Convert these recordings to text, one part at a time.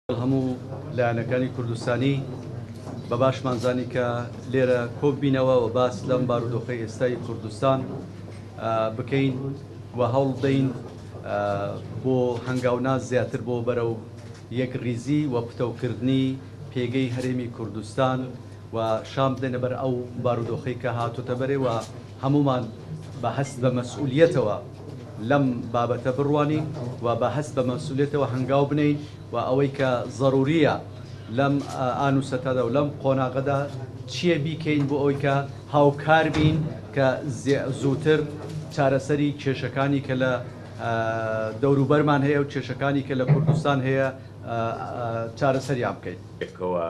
هەموو لایەنەکانی کوردستانی بە باشمان زانی کە لێرە کۆببینەوە و باس لەم بارودۆخەی ئێستای کوردستان بکەین و هەوڵ بدەین بۆ هەنگاونا زیاتر بۆ بەرەو یەکڕیزی و پتەوکردنی پێگەی هەرێمی کوردستان و شان بدەینە بەر ئەو بارودۆخەی کە هاتۆتە بەرێ و هەموومان بە هەست بە مەسئولیەتەوە لەم بابەتە بڕوانین و بە هەست بە مەسئولیەتەوە هەنگاو بنێین و ئەوەی کە زەروریە لەم ئان و سەتەدا و لەم قۆناغەدا چییە بیکەین بۆ ئەوەی کە هاوکار بین کە زووتر چارەسەری کێشەکانی کە لە دەوروبەرمان هەیە و کێشەکانی کە لە کوردستان هەیە چارەسەریان بکەین. پێکەوە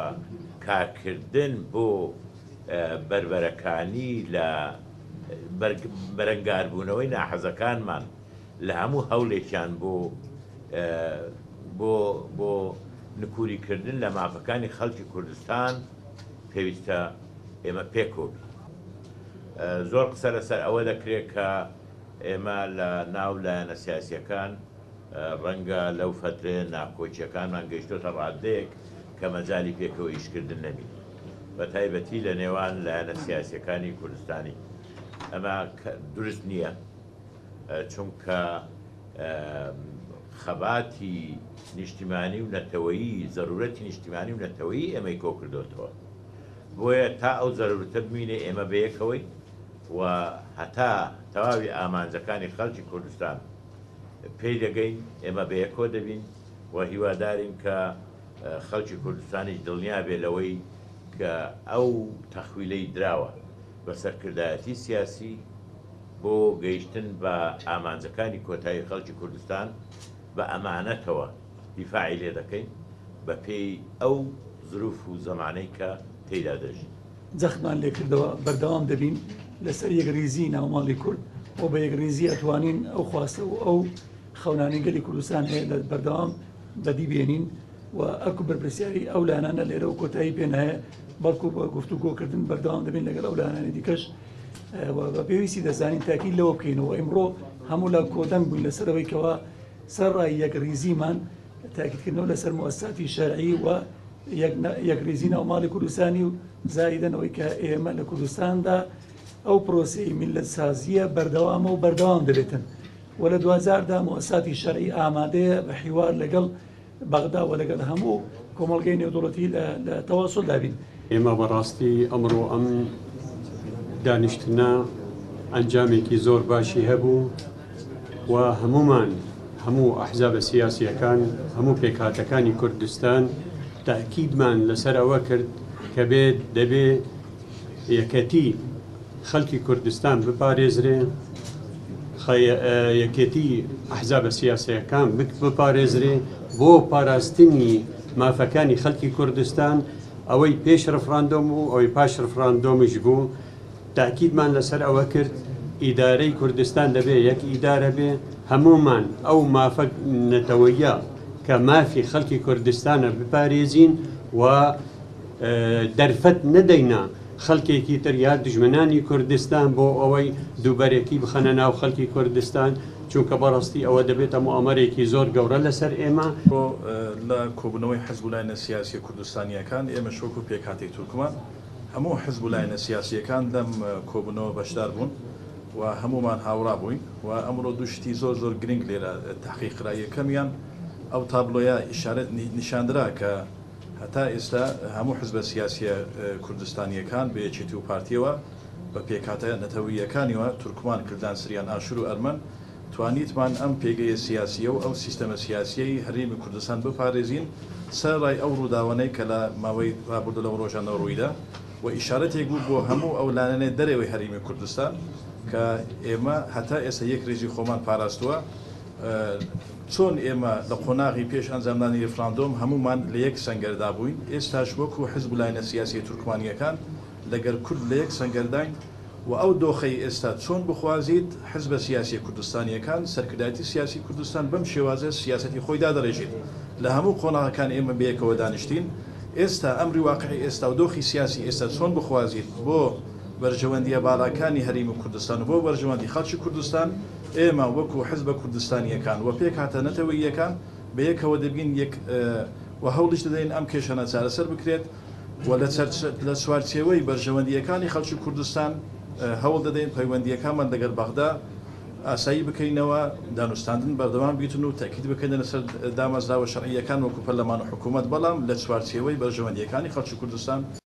کارکردن بۆ بەربەرەکانی لە بەرەنگاربوونەوەی ناحەزەکانمان لە هەموو هەولێکیان بۆ بۆ بۆ نکوری کردن لە مافەکانی خەڵکی کوردستان پێویستە ئێمە پێکەوە بین. زۆر قسە لەسەر ئەوە دەکرێت کە ئێمە لە ناو لایەنە سیاسیەکان ڕەنگە لەو فەترەیە ناکۆکیەکانمان گەیشتۆتە ڕاددەیەک کە مەجالی پێکەوە ئیشکردن نەبین بە تایبەتی لە نێوان لایەنە سیاسیەکانی کوردستانی. ئەمە دروست نییە چونکە خەباتی نیشتیمانی و نەتەوەیی زەرورەتی نیشتیمانی و نەتەوەیی ئێمەی کۆکردۆتەوە. بۆیە تا ئەو زەرورەتە بمینێ ئێمە بەیەکەوەین و هەتا تەواوی ئامانجەکانی خەڵکی کوردستان پێی دەگەین ئێمە بەیەکەوە دەبین و هیوادارین کە خەڵکی کوردستانیش دڵنیا بێ لەوەی کە ئەو تەخویلەی دراوە بە سەرکردایەتی سیاسی بۆ گەیشتن بە ئامانجەکانی کۆتایی خەڵکی کوردستان بە ئەمانەتەوە دیفاعی لێ دەکەین بە پێی ئەو زروف و زەمانەی کە تێیدا دەژین. جەختمان لێکردەوە بەردەوام دەبین لەسەر یەکڕیزی ناوماڵی کورد و بە یەکڕیزی ئەتوانین ئەو خواستە و ئەو خەونانەی گەلی کوردستان هەیە لە بەردەوام بەدی بێنین و ئەرک و بەرپرسیاری ئەو لایەنانە لێرەوە کۆتایی پێ نایە، بەڵکو بە گفتوگۆکردن بەردەوام دەبین لەگەڵ ئەو لایەنانی دیکەش و بە پێویستی دەزانین تاکید لەوە بکەینەوە ئیمڕۆ هەموو لا کۆدەنگ بووین لەسەر ئەوەی کەوا سەرڕای یەکڕیزیمان تاکیدکردنەوە لەسەر موئەسساتی شەرعی و یەکڕیزی ناو ماڵی کوردستانی و زایدەن ئەوەی کە ئێمە لە کوردستاندا ئەو پرۆسەی میللەتسازییە بەردەوامە و بەردەوام دەبێتن و لە دواجاردا موئەسساتی شەرعی ئامادەیە بە حیوار لەگەڵ بەغدا و لەگەڵ هەموو کۆمەڵگەی نێودەوڵەتی لە تەواسوڵدا بین. ئێمە بەڕاستی ئەمڕۆ ئەم دانیشتنە ئەنجامێکی زۆر باشی هەبوو و هەموومان هەموو ئەحزابە سیاسییەکان هەموو پێکهاتەکانی کوردستان تەئکیدمان لەسەر ئەوە کرد کە بێت دەبێ یەکەتی خەلکی کوردستان بپارێزرێ، یەکێتی ئەحزابە سیاسیەکان بپارێزرێ بۆ پاراستنی مافەکانی خەلکی کوردستان، ئەوەی پێش رفراندۆم بوو ئەوەی پاش رفراندۆمیش بوو تاکیدمان لەسەر ئەوە کرد ئیدارەی کوردستان دەبێ یەک ئیدارە بێ، هەموومان ئەو مافە نەتەوەیە کە مافی خەلکی کوردستانە بپارێزین و دەرفەت نەدەینە خەڵکێکی تر یا دوژمنانی کوردستان بۆ ئەوەی دووبەرەکی بخەنە ناو خەڵکی کوردستان، چونکە بەڕاستی ئەوە دەبێتە موئامەرێکی زۆر گەورە لەسەر ئێمە. ئەمڕۆ لە کۆبوونەوەی حزب و لایەنە سیاسییە کوردستانییەکان، ئێمەش وەکو پێکهاتەی تورکمان، هەموو حزب و لایەنە سیاسییەکان لەم کۆبوونەوە بەشدار بوون و هەموومان هاوڕا بووین و ئەمڕۆ دوو شتی زۆر زۆر گرنگ لێرە تەحقیق کرا، یەکەمیان ئەو تابلۆیە ئیشارەت نیشاندرا کە هەتا ئێستا هەموو حزبە سیاسییە کوردستانییەکان بە یەکێتی و پارتییەوە، بە پێکهاتە نەتەوەییەکانیوە، تورکمان، کلدان، سریان، ئاشور و ئەرمەن، توانیتمان ئەم پێگەیە سیاسییە و ئەو سیستەمە سیاسییەی هەرێمی کوردستان بپارێزین، سەرەڕای ئەو ڕووداوانەی کە لە ماوەی ڕابردوو لەو ڕۆژانە ڕوویدا و ئیشارەتێک بوو بۆ هەموو ئەو لایەنانەی دەرەوەی هەرێمی کوردستان کە ئێمە هەتا ئێستا یەکڕیزی خۆمان پاراستووە. چۆن ئێمە لە قۆناغی پێش ئەنجامدانی ریفراندۆم هەموومان لە یەک سەنگەردا بووین، ئێستاش وەکو حزب و لایەنە سیاسییە تورکمانییەکان لەگەل کورد لە یەک سەنگەرداین و ئەو دۆخەی ئێستا چۆن بخوازیت حزبە سیاسییە کوردستانییەکان، سەرکردایەتی سیاسی کوردستان بەم شێوازە سیاسەتی خۆی دادەڕێژیت. لە هەموو قۆناغەکان ئێمە بەیەکەوە دانیشتین، ئێستا ئەمری واقعی ئێستا و دۆخی سیاسی ئێستا چۆن بخوازیت بۆ بەرژەوەندییە باڵاکانی هەرێمی کوردستان و بۆ بەرژەوەندی خەڵکی کوردستان، ئێمە وەکو حزبە کوردستانییەکان و پێکهاتە نەتەوەییەکان بەیەکەوە دەبین یەک و هەوڵیش دەدەین ئەم کێشانە چارەسەر بکرێت و لە چوارچێوەی بەرژەوەندییەکانی خەڵکی کوردستان هەوڵ دەدەین پەیوەندییەکانمان لەگەڵ بەغدا ئاسایی بکەینەوە، دانوستاندن بەردەوام بیتن و تەئکید بکەینە لەسەر دامەزراوە شەرعییەکان وەکو پەرلەمان و حکوومەت، بەڵام لە چوارچێوەی بەرژەوەندییەکانی خەڵکی کوردستان.